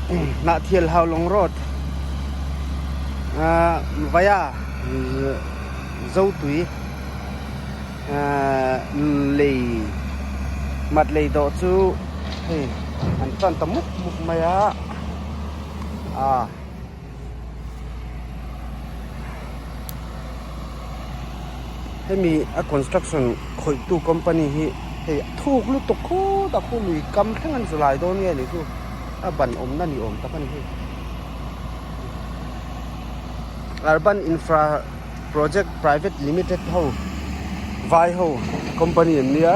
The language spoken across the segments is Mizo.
Hnahthial Haulawng Road ah vaya Zotui ah lei mat lei dawh chu hei an tan ta mup mup mai a ah. Hemi a construction khawih tu company hi hei thuk lutuk khut a khu lui kam thleng an zu lai dawn nge ni chu a ban awmna ni awm tak a ni hei Urban Infra Project Private Limited ho vai ho company an nia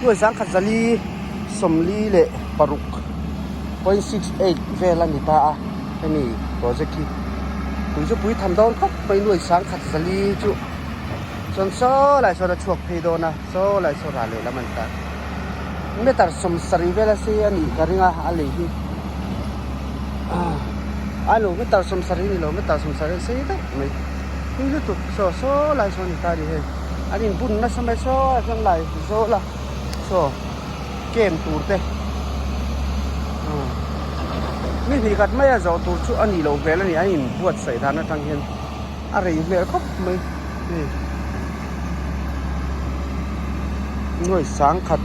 nuai sangkhat zali sawmli leh paruk 0.68 vel a ni ta a hemi project hi tui chu pui tham dawn khawp mai nuai sangkhat zali chu chuan saw lai sawn a chhuak phei dawn a saw lai sawn rah lehlam an ta meter sawmsarih vel a sei a nih ka ring a a lei hi a lo meter sawmsarih a ni lo meter sawmsarih a sei daih mai tui lutuk saw saw lai sawn a ni ta a ni hei an inbun nasa mai saw lai sawn lai zawl a saw. Kem tur te ni hnih khat maia zawh tur chu a nih loh hmel a ni a in buatsaih dan atang hian a rei hmel khawp mai hei nuai sangkhat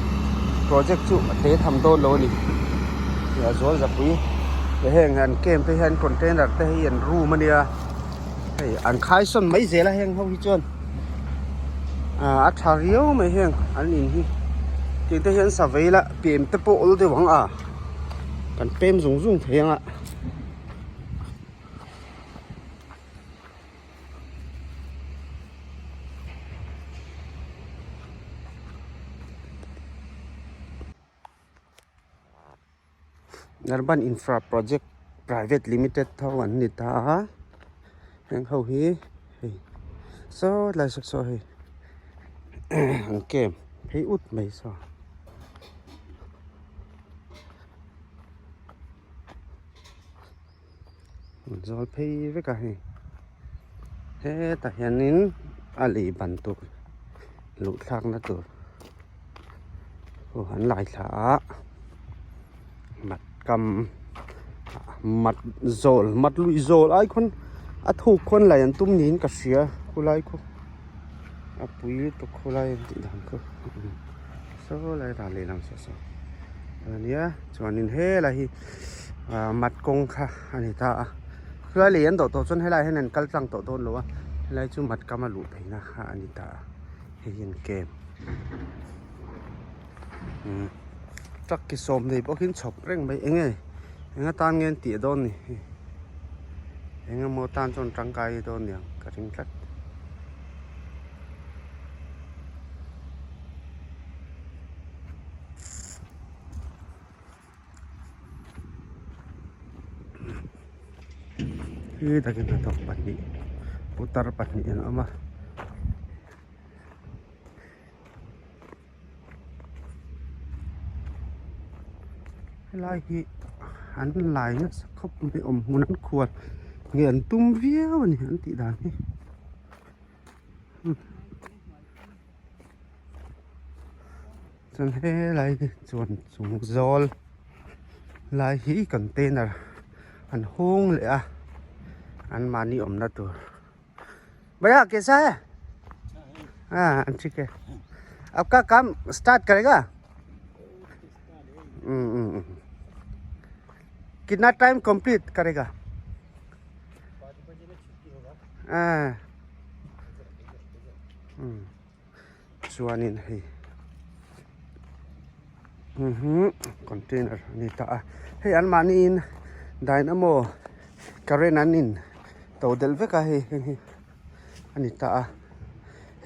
project chu a te tham dawn lo a ni a zual zapui heng an kem te hian container te hi an room a nia hei an khai sawn mai zel a heng ho hi chuan. A tha riau mai heng an in hi tih te hian sa vei la pem te pawh awl deuh ang a kan pem zung zung thei ang a. Urban Infra Project Private Limited ho an ni ta a heng ho hi hei saw tlai saw saw hei an kem phei ut mai saw. An zawl phei vek a hei hetah hianin a lei ban tur luh thlakna tur aw an lai thla a mat kam mat zawl mat lui zawl ai khawn a thuk khawn lei an tum niin ka hria khulai khu a pui lutuk khulai an tih dan khu saw lai ral lehlam saw saw ania chuanin helai hi. Ah mat kawng kha a ni ta a khulai lei an dawh tawh chuan helai hian an kal tlang tawh dawn lo a helai chu mat kam a luh theihna kha a ni ta a hei hi an camp umm truck ki sawm nei pawh khi an chhawp reng mai eng nge eng atan nge an tih dawn ni eng emaw tan chuan tangkai dawn niang ka ring tlat. Khi takin hnathawk pahnih putar pahnih an awm a. Helai hi an lai nasa khawp mai awm hmun an khuar nge an tum viau a ni an tih dan hi. Chuan helai hi chuan chung zawl lai hi container an hung leh a an mahni awmna tur bhaiya kaisa hai aa thik hai aapka kaam start karega umm umm kitna time complete karega aa umm. Chuanin hei container a ni ta a hei an mahniin dynamo current an in to delh vek a hei heng hi a ni ta a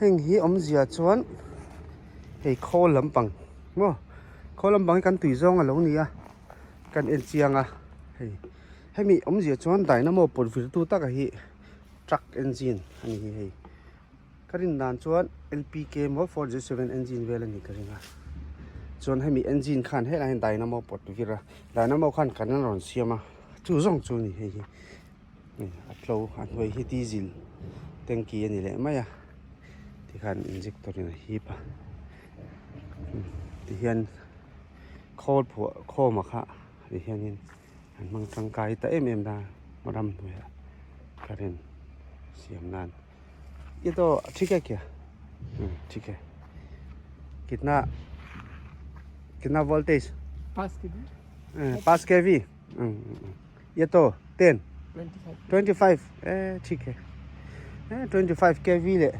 heng hi awmzia chuan hei khawl lampang maw khawl lampang hi kan tui zawng a lo ni a kan en chiang a hei hemi awmzia chuan dynamo pawt vir tu taka hi truck engine a ni hi hei. Ka rin dan chuan LPK maw 407 engine vel a ni ka ring a chuan hemi engine khan helai hian dynamo pawt vir a dynamo khan kan an rawn siam a chu zawng chu a ni hei hi a tlo a hnuai hi diesel tanky a ni leh mai a tikhan injector in a hip a tihian khawl phuah khawm a kha tihianin. An hmang tangkai ta em em ta ramhnuaiah current siam nan. Ye to thik hai kya? Hmm thik hai. Kitna kitna voltage? पाँच के जी। पाँच के we. Ye to 10 25. 25 eh thik hai. 25 kV leh.